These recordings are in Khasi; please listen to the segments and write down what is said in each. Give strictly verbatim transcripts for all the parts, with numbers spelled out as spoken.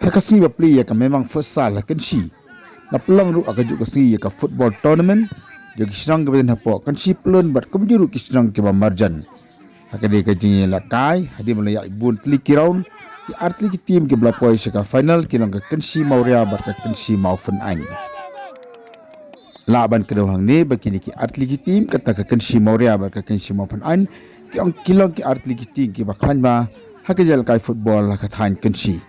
Ha ka sngi ba plie ïa ka Memang Futsal ha Kynshi, la pynlong ruh ha kajuh ka sngi ïa ka football tournament jong ki shnong kiba don hapoh Kynshi Pyllun bad kumjuh ruh ki shnong kiba marjan. Ha kane ka jingïalehkai, hadien ba la ïaid bun tylli ki round, ki ar tylli ki team kiba la poi sha ka final ki long ka Kynshi Mawria bad ka Kynshi Mawphanaiñ. Lah ban kdew hangne ba kine ki ar tylli ki team, kata ka Kynshi Mawria bad ka Kynshi Mawphanaiñ, ki ong ki long ki ar tylli ki team kiba khlaiñ bha ha ka jingïalehkai football ha ka thaiñ Kynshi.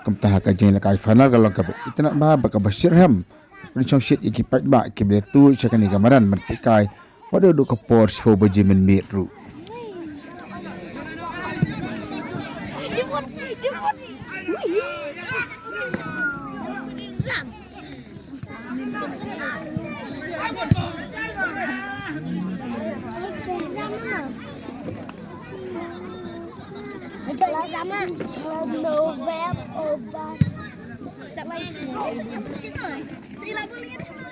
Kumta ha ka jingïalehkai final ka long kaba itynnad bha bad kaba shitrhem. Pynshong shit ïa ki paidbah kiba ïathuh sha kane ka madan ban peit kai. Wat la duh ka por shiphew baje mynmiet ruh.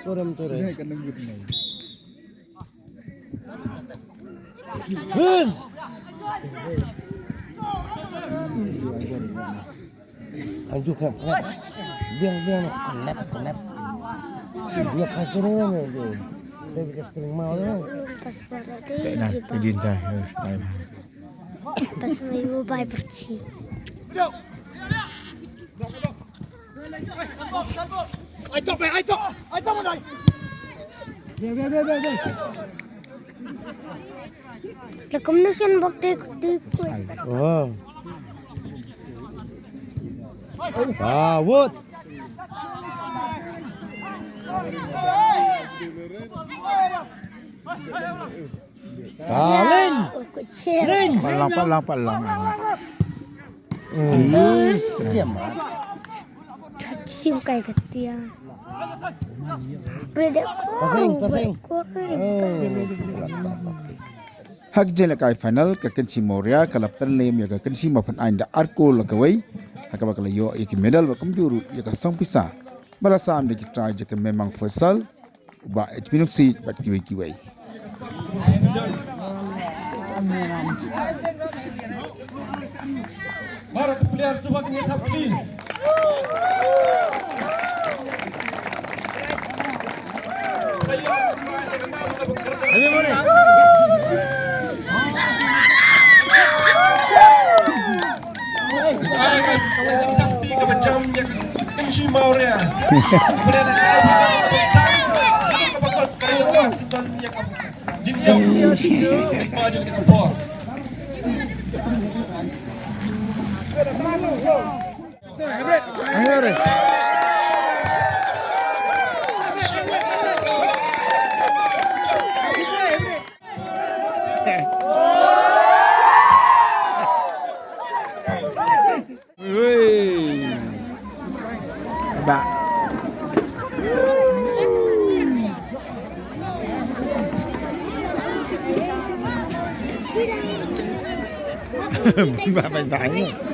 Kurang turun. Hus. Anju knep, knep. Biang, biang, knep, knep. Dia kasih ni, ni, ni. Dia kita string mau tu. Pas berarti. Nah, kita. Pas mayu bai berci. Ai tok, ai tok, ai tok, ai tok. La combination bok te kutu kutu. Oh. Ah, Wood. Darling. Kucing. Ling. Palang, palang, palang. Hmm. Diam, Mat. Sim kai ketia. Redek. Pasing, pasing. Kurang. Oh. Ha ka jingïalehkai final ka Kynshi Mawria ka la pynlem ïa ka Kynshi Mawphanaiñ da ar kol la kawei. Ha kaba ka la ïoh ïa ki medal bad kumjuh ruh ïa ka song pisa ba la sam da ki trai jong ka Memang Futsal. U Bah H P Nongsiej bad kiwei kiwei. Para ka player suba kini thap kini. Ai ka jingtap ti ka bacham ïa ka Kynshi Mawria. Bada da ai ba ka bastang. Ka ka bakot ka ïa ka sinton ïa ka jingjam. Ba jong ka por. Ui. Ba. Ba, ba, ba.